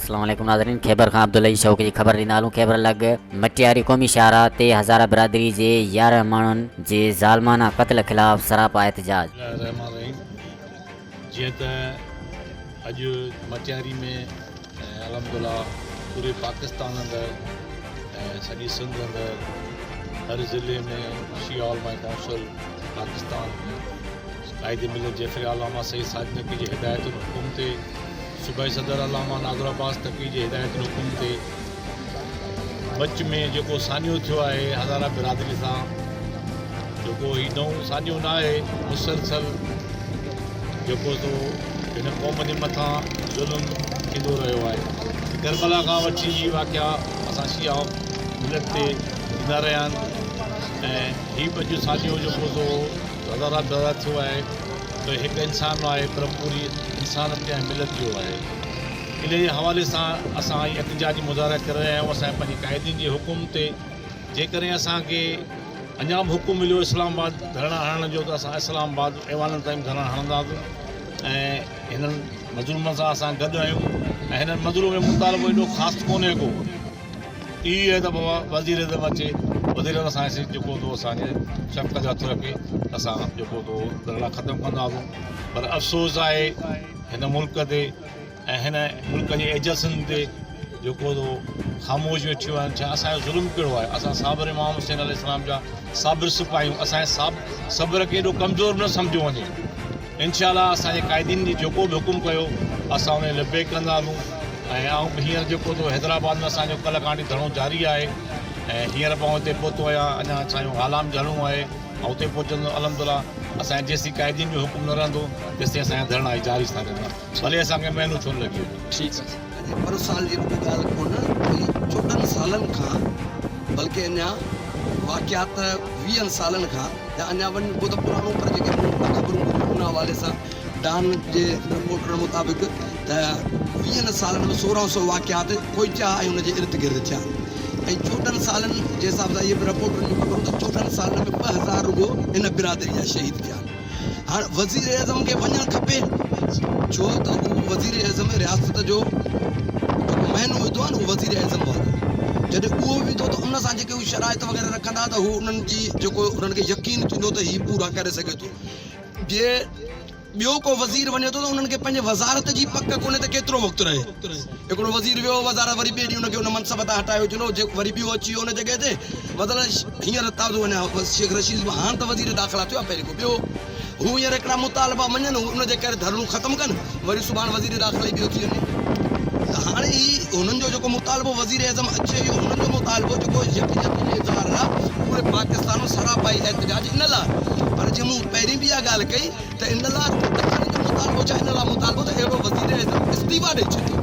اسلام عليڪم ناظرين خيبر کان عبدالحئي شوق جي خبر ڏيندا هلون خيبر لڳ مٽياري قومي شاهراهه تي هزاره برادري جي 11 ماڻهن جي ظالمانه قتل خلاف سراپا احتجاج. بسم الله الرحمٰن الرحيم جيئن ته اڄ مٽياري ۾ ۽ الحمدلله پوري پاڪستان اندر ۽ سڄي سنڌ اندر هر ضلعي ۾ شيعه علماء ڪائونسل پاڪستان قائد ملت جعفري علامه سيد ساجد نقوي جي هدايتن حڪم تي صوبائي صدر علامه نادر عباس تقوي جي هدايتن حڪم تي مچ ۾ جيڪو سانحو ٿيو آهي هزارا برادري سان جيڪو هي نئون سانحو نه آهي مسلسل جيڪو سو هن قوم جي مٿان ظلم ٿيندو رهيو آهي ڪربلا کان وٺي هي واقعا اسان شيعا ملت تي ٿيندا رهيا آهن ۽ هي به اڄ سانحو جيڪو سو هزارا برادري ٿيو آهي ته هڪ انسان نه آهي پر پوري انسانت ۽ ملت جو آهي. انهيء جي حوالي سان اسان هي احتجاجي مظاهرا ڪري رهيا آهيون. اسان پنهنجي قائدين جي حڪم تي جيڪڏهن اسان کي اڃا به حڪم مليو اسلام آباد ڌرڻا هڻڻ جو ته اسان اسلام آباد ايوانن تائين به ڌرڻا هڻنداسون ۽ هنن مظلومن سان اسان گڏ آهيون ۽ هنن مظلومن جو مطالبو ايڏو خاص ڪونهي ڪو. اهو آهي ته بابا وزير اعظم اچي وزير اعظم اسان سين جيڪو ٿو اسان جي شفقت جو هٿ رکي اسان جيڪو ٿو ڌرڻا ختم ڪنداسون پر افسوس آهي هن ملڪ تي ۽ هن ملڪ جي ايجنسين تي جيڪو ٿو خاموش ويٺيون آهن ڇا اسان جو ظلم ڪهڙو آهي اسان صابر امام حسين عليه السلام جا صابر سپاهيون اسان جي صبر کي ايڏو ڪمزور نه سمجهيو وڃي انشاء الله اسان جي قائدين جي جيڪو به حڪم ڪيو اسان ان جي لبيڪ ڪنداسون ۽ آئون به هينئر جيڪو ٿو حيدرآباد ۾ اسان جو ڪلهه کان وٺي ڌرڻو جاري آهي ۽ هينئر به آئون هتي پهتو آهيان اڃا اسان جو هالام ڌرڻو آهي آئون اتي پهچندس الحمدلله اسان جي جيسين قائدين جو حڪم نه رهندو تيسين اسان جا ڌرڻا هي جاري ٿا رهندا ڀلي اسان کي مهينو ڇو نه لڳي وڃي. ٺيڪ آهي. اڄ پر سال جي رڳو ڳالهه ڪونه هي 14 سالن کان بلڪه اڃا واقعات ويهن سالن کان يا اڃا وڃبو ته پراڻو پر جيڪي مون خبرون ٻڌيون ان حوالي سان ڊان جي رپورٽن مطابق ته ويهن سالن ۾ 16 سو واقعات ڪوئيٽا ۽ ان جي ارد گرد ٿيا ۽ 14 سالن جي حساب سان اهي به رپورٽن جون خبرون ته 14 سالن ۾ 2000 رڳو ان برادري جا شهيد ٿيا. هاڻ وزيراعظم کي وڃڻ کپي ڇو ته هو وزيراعظم رياست جو جيڪو مين عهدو آهي نه اهو وزيراعظم وارو آهي جڏهن اهو ويندو ته ان سان جيڪي هو شرائط وغيره رکندا ته هو انهن جي جيڪو انهن کي يقين ٿيندو ته هي پورا ڪري سگهي ٿو جي ٻيو ڪو وزير وڃي ٿو ته انهن کي پنهنجي وزارت جي پڪ ڪونهي ته ڪيترو وقت رهي. هڪڙو وزير ويو وزارت وري ٻئي ڏينهن ان کي ان منصب تان هٽايو چلو جيڪو وري ٻيو اچي ويو ان جڳهه تي مثلا هينئر تازو اڃا شيخ رشيد هاڻ ته وزير داخلا ٿيو آهي پهرين ڪو ٻيو هو هينئر هڪڙا مطالبا مڃن هو ان جي ڪري ڌرڻو ختم ڪن وري سڀاڻ وزير داخلا ئي ٻيو ٿي وڃي ته هاڻي هي هنن جو جيڪو مطالبو وزير اعظم اچي اهو هنن جو مطالبو جيڪو يڪجهتي جي اظهار لاء پوري پاڪستان ۾ سراپائي احتجاج ان لاء پر جيئن مون پهرين به اها ڳالهه ڪئي ته ان لاء رڳو ٽڪرن جو مطالبو ڇا ان لاء مطالبو ته اهڙو وزير اعظم استعيفا ڏئي ڇڏي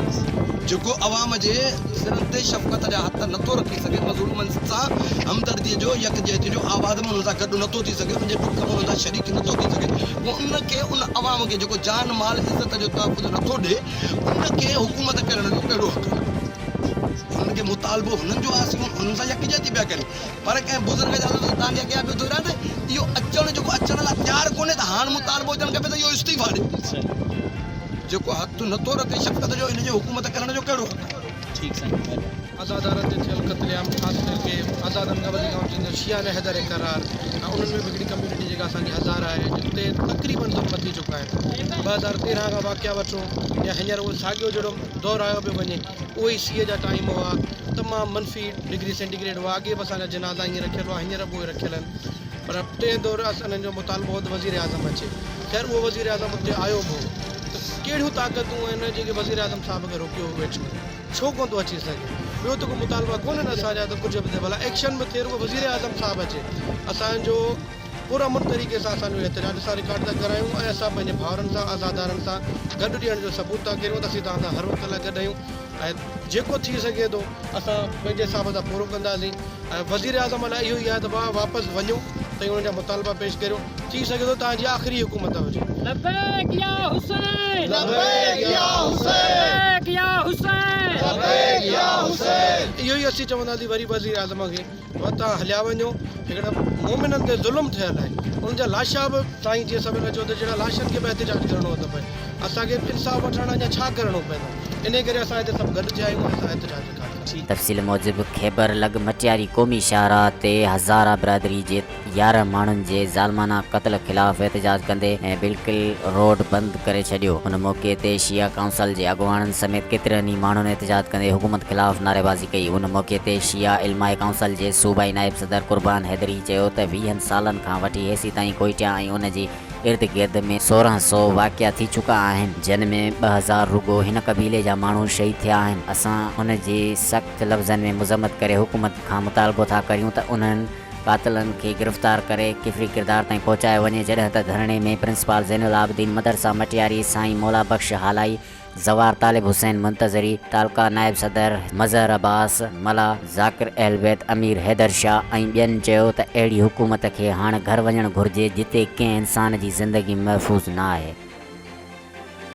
جيڪو عوام جي سرن تي شفقت جا هٿ نٿو رکي سگهي مظلومن سان همدردي جو يڪجهتي جو آواز ۾ انهن سان گڏ نٿو ٿي سگهي انهن جي ڏک ۾ انهن سان شريڪ نٿو ٿي سگهي پوء ان کي ان عوام کي جيڪو جان مال عزت جو تحفظ نٿو ڏئي ان کي حڪومت ڪرڻ جو ڪهڙو حق آهي؟ هنن کي مطالبو هنن جو آهي اسين هنن سان يڪجهتي پيا ڪريون پر ڪنهن بزرگ جا لفظ توهان کي اڳيان پيو دهرايان ته اهو اچڻ جيڪو اچڻ لاء تيار ڪونهي ته هاڻ مطالبو هجڻ کپي ته اهو استعيفا ڏي جيڪو هٿ نٿو رکي شفقت جو ان جي حڪومت ڪرڻ جو ڪهڙو حق آهي؟ ٺيڪ سائين مهرباني. عزادارن تي ٿيل قتل عام خاص ڪري آزادن کان وڌيڪ آئون چوندس شيعان حيدر قرار ۽ انهن ۾ به هڪڙي ڪميونٽي جيڪا اسان جي هزاره آهي جتي تقريبن ظلم ٿي چڪا آهن 2013 کان واقعا وٺو يا هينئر اهو ساڳيو جهڙو دهرايو پيو وڃي اهي ئي سيء جا ٽائيم هئا تمام منفي ڊگري سينٽي گريڊ هئا اڳي به اسان جا جنازا ائين رکيل هئا هينئر به اهي رکيل آهن پر ٽئين دور انهن جو مطالبو هو ته وزير اعظم اچي خير اهو وزير اعظم اتي آيو به هو ته ڪهڙيون طاقتون آهن جيڪي وزير اعظم صاحب کي روڪيو ويٺيون آهن ڇو ڪونه ٿو اچي سگهي ٻيو ته ڪو مطالبا ڪونهن اسان جا ته ڪجهه به ٿئي ڀلا ايڪشن به ٿئي رڳو وزير اعظم صاحب اچي اسان جو پر امن طريقي سان اسان جو احتجاج اسان رڪارڊ ٿا ڪرايون ۽ اسان پنهنجي ڀائرن سان عزادارن سان گڏ ڏيڻ جو ثبوت ٿا ڪريون ته اسين توهان سان هر وقت لاء گڏ آهيون ۽ جيڪو ٿي سگهي ٿو اسان پنهنجي حساب سان پورو ڪنداسين ۽ وزير اعظم لاء اهو ئي آهي ته ڀاء واپس وڃو ۽ انهن جا مطالبا پيش ڪريو ٿي سگهي ٿو توهان جي آخري حڪومت هجي. لبيڪ يا حسين لبيڪ يا حسين لبيڪ يا حسين لبيڪ يا حسين. اهو ئي اسين چونداسين وري وزير اعظم کي ته توهان هليا وڃو هڪڙا مومنن تي ظلم ٿيل آهي انهن جا لاشا به سائين جيئن سڀن کي چيو ته جهڙا لاشن کي به احتجاج ڪرڻو ٿو پئي اسان کي انصاف وٺڻ اڃا ڇا ڪرڻو پوندو. انهي ڪري اسان هتي سڀ گڏ ٿيا آهيون ۽ اسان احتجاج رڪارڊ ڪرايو. تفصيل موجب خيبر لڳ مٽياري قومي شاهراهه تي هزاره برادري جي 11 ماڻهن جي ظالمانه قتل خلاف احتجاج ڪندي بلڪل روڊ بند ڪري ڇڏيو. ان موقعي تي شيعه ڪائونسل جي اڳواڻن سميت ڪيترن ئي ماڻهن احتجاج ڪندي حڪومت خلاف نعريبازي ڪئي. ان موقعي تي شيعه علماء ڪائونسل جي صوبائي نائب صدر قربان حيدري چيو ته ويهن سالن کان وٺي هيسيتائين ڪوئيٽيا ۽ ان جي ارد گرد ۾ 1600 واقعا ٿي چڪا آهن، جن ۾ 2000 رڳو هن قبيلي جا ماڻهو شهيد ٿيا آهن. اسان ان جي سخت لفظن ۾ مذمت ڪري حڪومت کان مطالبو ٿا ڪريون ته انهن قاتلن کي گرفتار ڪري ڪفري ڪردار تائين پهچايو وڃي. جڏهن ته ڌرڻي ۾ پرنسپال زين العابدين مدرسه مٽياري سائين مولا بخش هالائي، زوار طالب حسين منتظري، تعلقه نائب صدر مظهر عباس ملاح، ذاڪر اهلبيت امير حيدر شاهه ۽ ٻين چيو ته اهڙي حڪومت کي هاڻ گهر وڃڻ گهرجي جتي ڪنهن انسان جي زندگي محفوظ نه آهي.